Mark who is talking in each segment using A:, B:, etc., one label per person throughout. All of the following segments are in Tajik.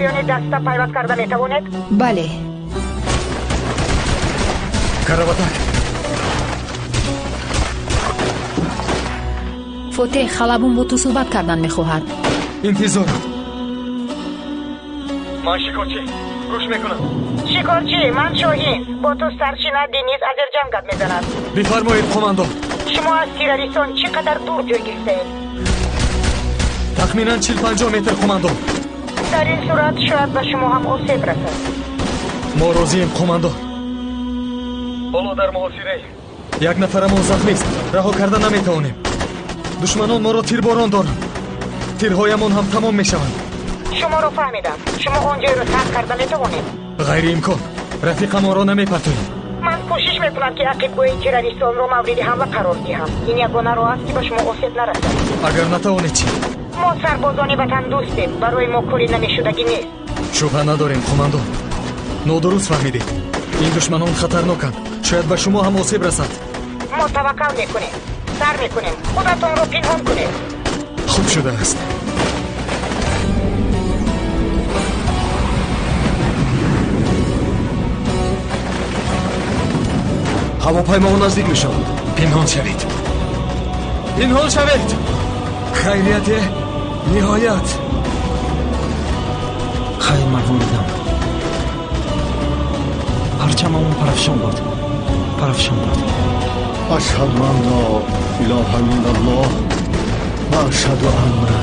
A: Даста пайваст карда метавонед?
B: Бале.
C: Караватак.
D: Фотеҳ, халабон бо ту суҳбат кардан мехоҳад.
C: Интизорам. Ман шикорчӣ, гӯш мекунам.
A: Шикорчӣ, ман Шоҳин. Бо ту старшина Денис Азерҷан гап мезанад.
C: Бифармоед, қомандон.
A: Шумо аз террористон чӣ қадар дур ҷой гирифтаед?
C: Тахминан 40-50 метр, қомандон.
A: Дар ин сурат шояд ба шумо ҳам осеб расад.
C: Мо розием, қомандон. Ҳоло дар муҳосираем. Як нафарамон захмист, раҳо карда наметавонем. Душманон моро тирборон доранд. Тирҳоямон ҳам тамом мешаванд.
A: Шуморо фаҳмидам. Шумо он ҷойро тарк карда метавонед?
C: Ғайриимкон. Рафиқамонро намепартоем.
A: Ман кӯшиш мекунам, ки ақибгоҳи террористонро мавриди ҳамла қарор диҳам. Ин ягона роҳ аст, ки ба шумо осеб нарасад.
C: Агар натавонед чӣ?
A: Мо сарбозони ватандӯстем. Барои мо кори намешудагӣ нест.
C: Шубҳа надорем, қомандон. Нодуруст фаҳмидед. Ин душманон хатарноканд. Шояд ба шумо ҳам осеб расад.
A: Мо таваккал мекунем. Сар мекунем. Худатонро пинҳон кунед.
C: Хуб шудааст.
E: Ҳавопаймоҳо наздик мешаванд.
C: Пинҳон шавед. Пинҳон шавед. Хайрияте ниҳоят.
F: Хайр, мардум дидам. Парчамамон парафшон буд. Парафшон буд.
G: Ашҳаду ан ло илоҳа иллаллоҳ ва ашҳаду анна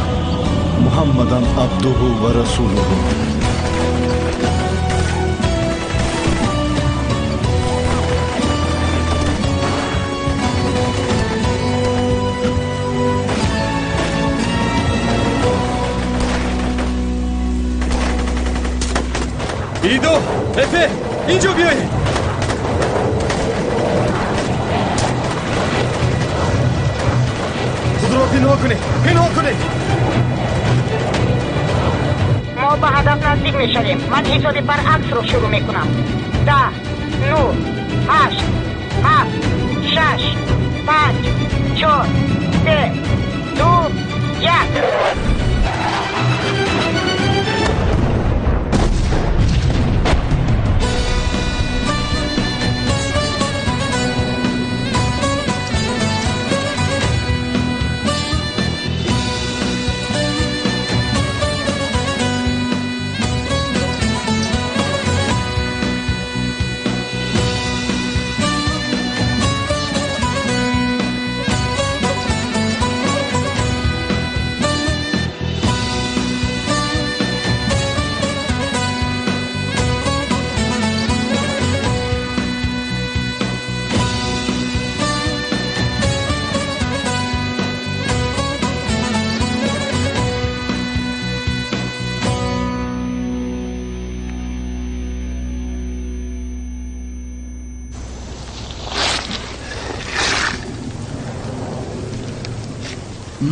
G: Муҳаммадан абдуҳу ва расулуҳу.
C: Идо, Эфе, инҷо биёед. Худро пинҳон кунед, пинҳон кунед.
A: Мо ба ҳадаф наздик мешавем. Ман ҳисоби баръаксро шурӯъ мекунам. 10, 9, 8, 7, 6, 5, 4, 3, 2, 1.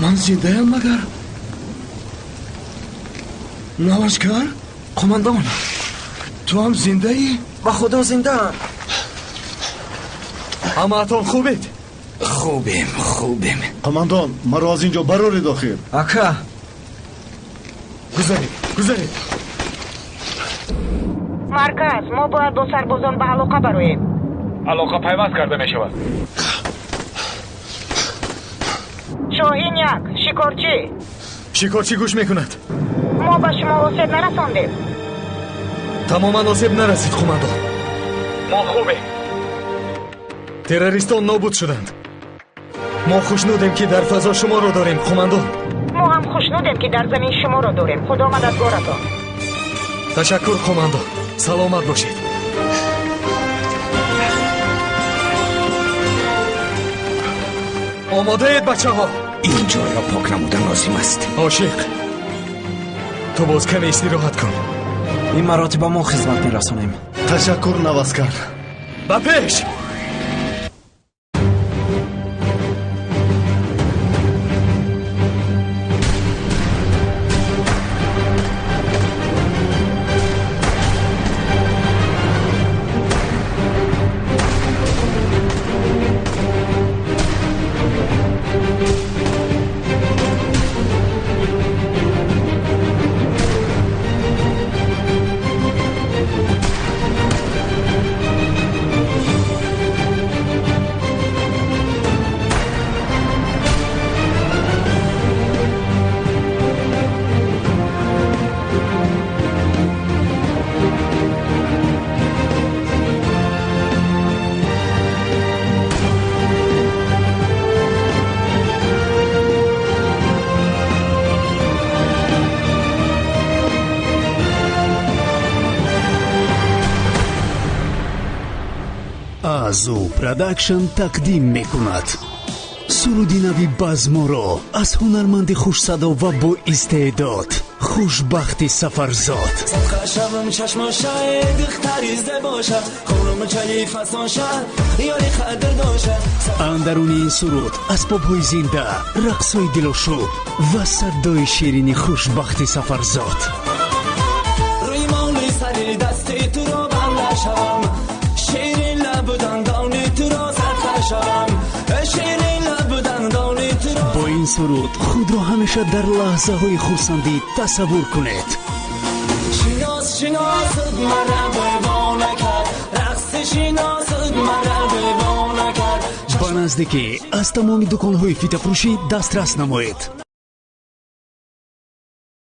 E: Ман зиндаям магар? Навашкар?
F: Қомандон.
E: Ту ҳам зиндаӣ?
F: Ба худо зиндаам.
C: Ҳамаатон хубед?
F: Хубем, хубем.
G: Қомандон, маро аз инҷо бароред охир.
F: Ака.
C: Гузаред, гузаред.
A: Марказ, мо бояд бо сарбозон ба алоқа бароем.
H: Алоқа пайваст карда мешавад.
A: Шоҳин як, шикорчӣ.
C: Шикорчӣ гӯш мекунад.
A: Мо ба шумо осеб нарасондем.
C: Тамоман осеб нарасид, қомандон.
H: Мо хубем.
C: Террористон нобуд шуданд. Мо хушнудем, ки дар фазо шуморо дорем, қомандон.
A: Мо ҳам хушнудем, ки дар замин шуморо дорем. Худо мададгоратон.
C: Ташаккур, қомандон. Саломат бошед. Омодаед, бачаҳо?
F: Ин ҷойро пок намудан лозим аст.
C: Ошиқ, ту боз каме истироҳат кун.
F: Ин маротиба мо хизмат мерасонем.
G: Ташаккур, Наваскар.
C: Ба пеш!
B: Орзу Продакшн тақдим мекунад суруди нави базморо аз ҳунарманди хушсадо ва боистеъдод Хушбахти Сафарзод.
I: Шавам чашмошаи духтари зебоша, хонумчаи фасонша, ёри қадр доша.
B: Андаруни ин суруд асбобҳои зинда, рақсҳои дилошӯб ва садои ширини Хушбахти Сафарзод.
I: Рӯймоли сари дасти туро банда шавам, ширин лабу дандони туро садқа шавам, ширин лабу дандони туро.
B: Бо ин суруд худро ҳамеша дар лаҳзаҳои хурсандӣ тасаввур кунед.
I: Шинос, шиносад мара девона кард, рақси шиносад мара девона кард.
B: Ба наздикӣ аз тамоми дуконҳои фитафурӯшӣ дастрас намоед.